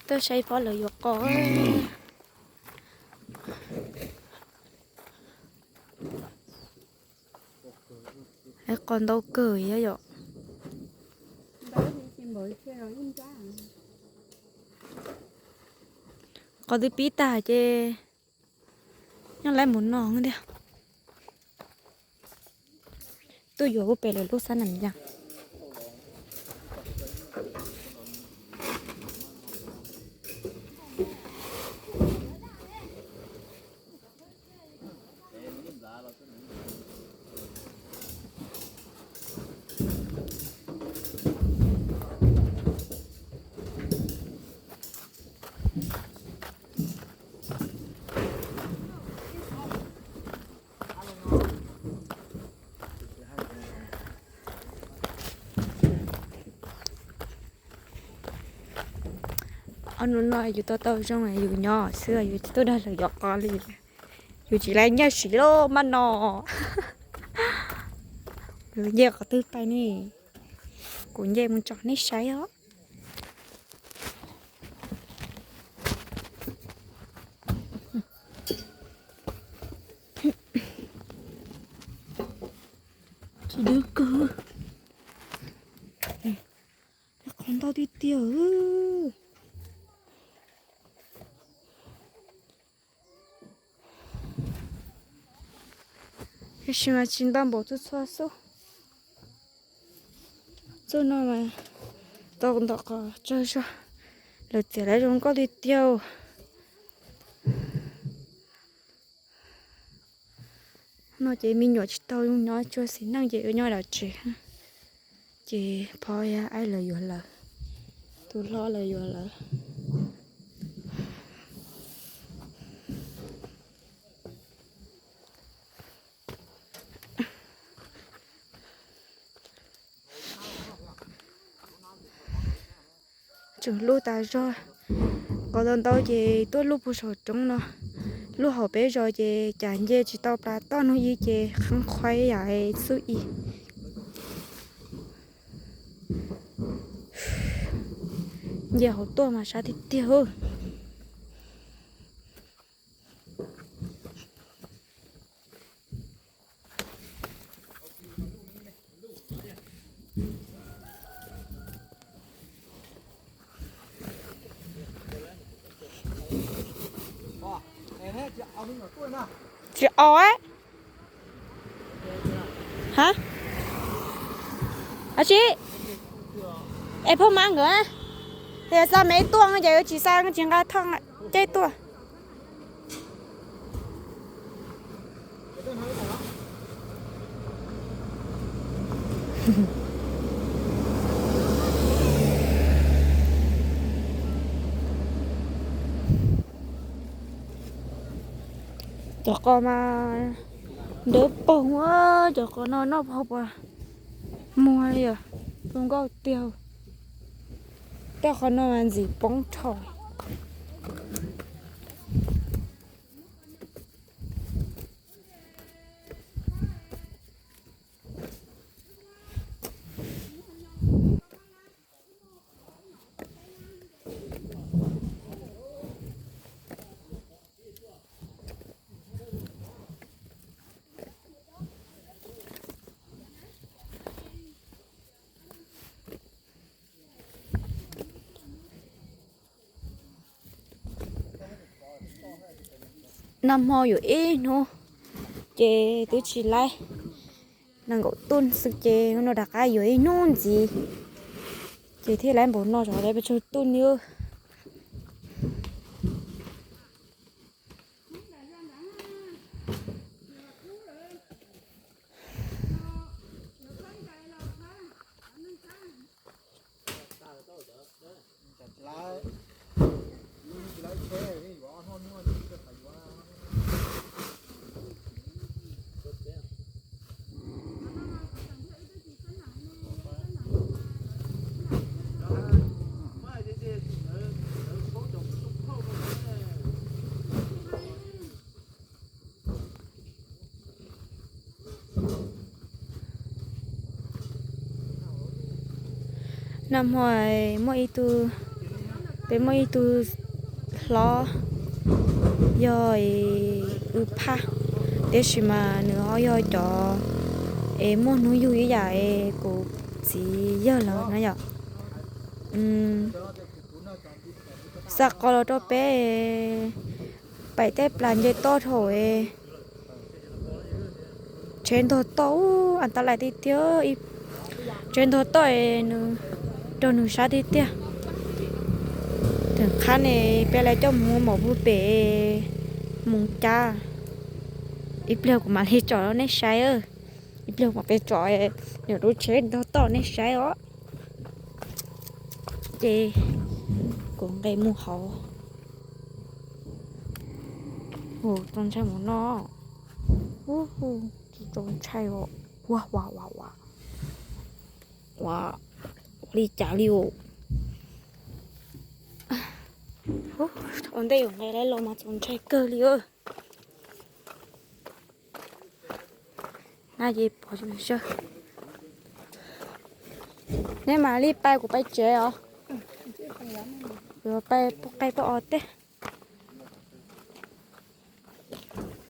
Tuaj saib pob lawv yuav qos. Qos ntau kawg yom. Qos twb pib tag ces nyob lawm mus no thiab. Tuaj yuav ua pem lawv lub xab nam yas. Ob hnub no yus tau tau zoo yus nyob xwb, yus tsis tuaj dag lawv yuav qos li. Yus tsis laib nyiaj siv loj maj no. Yus nce qhov twg pais ne? Kuv nce mus tsom nej saib os. Tsis dub kawg. Qhov ntau tiag tiag. Tiam sis mas tsis ntau npaum txhua txhua xub. Txuj no mas tau ntau qos tsawg zog. Lawv txiav lawv zoo nkauj tiag tiag. No ces me nyuam tsis tau zoo nyob, tsuas xis neej ces ua nyob dab tsi. Ces phov aib lawv yuav lawv, tus hlob lawv yuav lawv. Tseem luj tas zog. Qos ntau ntau ces tuaj luj puag saum roob no. Luj hauv peb zos ces cas nce tsis tau plas toj hnub ib ces qheeb qhuaib yam xub i. Nce hauv tuaj mas sab tiag tiag. Tsis aus. Ha? Ab tsi. Es phauj Mab nkawd, yog xa me tuaj ces tsis xa, tsis nqa thoj ceb tuaj. Cov qos mas nrov poog ua, cov qos no noj hauv pas muag li os, zoo nkauj tiag. Tej qhov no mas ntxim poob dhau. Nag hmo yuav ib hnub ces twb tsis laib, nees nkaum tuj xwb ces no rov qab yuav ib hnub ntxiv ces thiaj laib npaum no, zov laib pes tsawg tuj ni. Nag hmo muaj ib tug Peb muaj ib tug hlob yog wb phaj, tiam sis mas nws ho yog cov es muaj hnub yug ib yam es kuv txiv yawg lawm na yom. Xa qos los rau peb, paim tej plas nce toj dhau es tsheb ntog toj, ua ntau lais tiag tiag, tsheb ntog toj es nws raug nws sab tiag tiag. Theem qhab ne peb lawv coj mus ua maum pug pem mus cab. Ib pliag kuv mam li tsom rau nej saib, ib pliag kuv mam pem tsom nws lub tsheb ntog toj nej saib os. Ces kuv nqes mus hauv. Txaus ntshai mus no, txaus ntshai os. Ua ua ua ua, ua li cas li os. Ua ntej yuav nqes los mas txaus ntshai kawg li. Na ces pov, nej mam li pais kuv pais tsev os. Yuav pais pub qaib pub os teb.